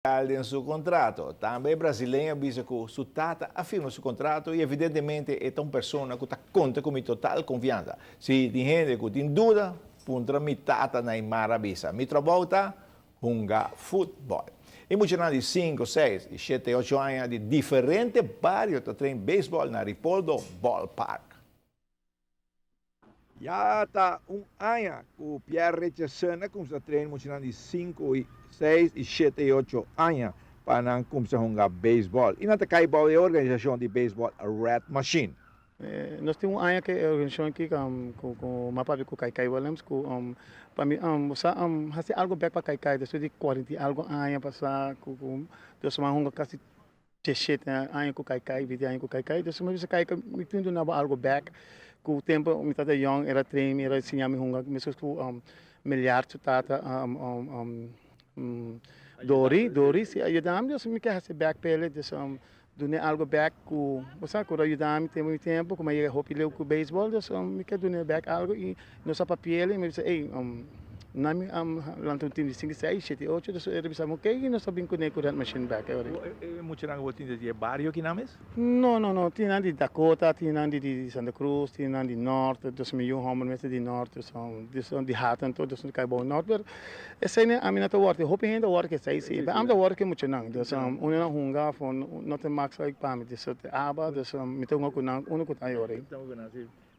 Den su contrato. Tambe brasileño a bisa cu su tata a firma su contrato y evidentemente e ta un persona cu ta conta cu mi total confiansa. Si tin hende cu tin duda, puntra mi tata, Neymar a bisa. Mi trabou ta hunga futbol. Y muchanan di 5, 6 y 7, 8 aña di diferente bario ta train baseball na Ripoldo Ballpark. Ya ta un aña cu Pierre Richardson a cuminsa train muchanan di 5 y 6 y 7 y 8 aña pa nan cuminsa hunga baseball. Y nan ta cay bou e organisacion di baseball Red Machine. Nos tin un aña cu e organisacion aki cu m'a papia cu Kai Kai Williams cu pa mi sa haci algo bek pa Kai Kai despues di 40 y algo aña pasa cu nos a hunga casi 17 aña cu Kai Kai, 20 aña cu Kai Kai. Dus mi bisa Kai, mi tin duna algo back cu tempo mi tata young era train, era siña mi hunga, mescos cu Miljard su tata Dori, Dori si ayuda mi, dus mi kier haci back p'e, dus duna algo back cu bo cu ayuda mi tempo mi tempo cu mi yega hopi leu cu baseball, dus mi kier duna back algo y nos a papia y mi bisa, "Hey, na mi lanta un team di 5, 6, 7, 8", dus el a bisa, "Ok", y nos a bin cu Red Machine back. Muchanan cu tin di bario aki mes? No, tin di Dakota, tin di Santa Cruz, tin di Noord, dus mi yiu homber mes di Noord, dus di Haten to, dus cay bou Noord, pero esey ne ami no ta worry, hopi hende worry cu esey si, pero ami ta worry cu muchanan, dus un nan hunga van no ta max like pa mi, dus te aba, dus mi ta hunga cu nan, uno cu ta yori.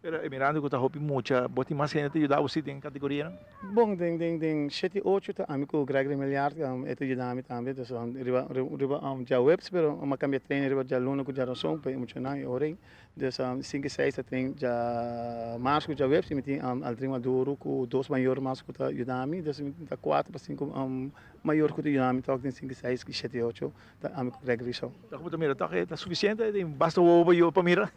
Pero mirando cu ta hopi mucha, bo tin mas hende ta yuda bo den categoria, no? Bon, den 7, 8 ta ami cu Gregory Milliard, e ta yuda mi tambe, dus riba djaweps, pero m'a cambia trainer riba djaluna cu djarason, pa muchanan e ora. Dus 5 6 ta train djamars cu djaweps, y mi tin Aldrin Maduro cu dos mayor mas cu ta yuda mi, dus mi ta 4 pa 5 mayor cu ta yuda mi toch den 5, 6, 7, 8, ta ami cu Gregory so. Toch bo mira, toch ta suficiente, tin basta wowo pa mira.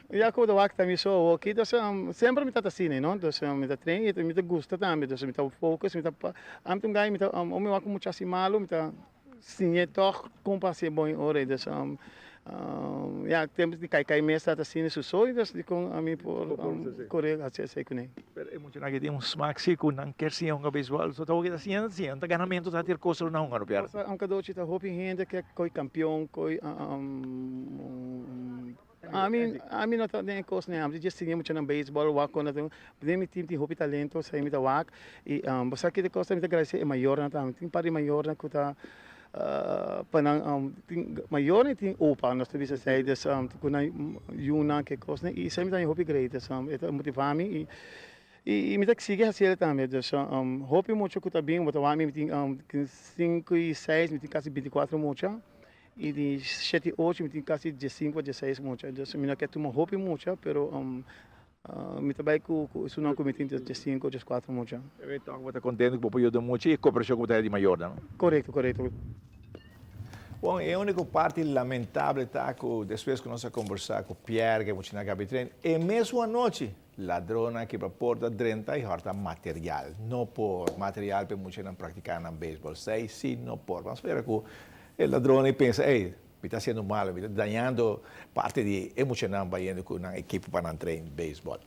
Ja, cu de wak mi so aki, dus semper mi ta asina, no? Dus mi ta train y mi ta gusta tambe, dus mi ta focus, mi ta ami ta un guy, mi ta mi wak mucho asina malo, mi ta siña toch con pa haci bon ora, dus ja, tempo di Kai Kai mes ta asina su so, dus di con ami por core haci esey cu ne. Pero e muchanan cu tin un smaak si cu nan kier siña hunga baseball, so ta hopi ta siña, siña, ta ganamento ta ter cos na hunga, no Pierre? Un cadochi ta hopi hende ke coi campeon, coi ami no ta den cos ne, ami just siña mucho na baseball, wak con den mi team tin hopi talento, sa mi ta wak y bo sa ki cos mi ta agradece e mayornan tambe, tin par di mayornan cu ta pa nan tin mayor y tin opa, nos ta bisa esey, dus cu nan yunan ke cos y esey mi ta hopi great, dus e ta motiva mi y mi ta sigui haci'e tambe, dus hopi mucha cu ta bin, bo ta wak mi tin 5 y 6, mi tin casi 24 mucha y di 7 y 8 mi tin casi 15 16 mucha, dus mi no kier tuma hopi mucha, pero mi ta bay cu esunnan cu mi tin 15 14 mucha. Toch bo ta contento cu bo por yuda mucha y cooperacion cu bo ta di mayor, no? Corecto. Bon, e unico parti lamentable ta cu despues cu nos a combersa cu Pierre, cu muchanan a caba train, e mesun anochi, ladronnan a kibra porta, drenta y horta material. No por, material pa muchanan practica na baseball. Sei, si, no por. Ban spera cu e ladron pensa, "Hey, mi ta haciendo malo, mi ta dañando parti di e muchanan bayendo cu nan ekipo pa nan train baseball."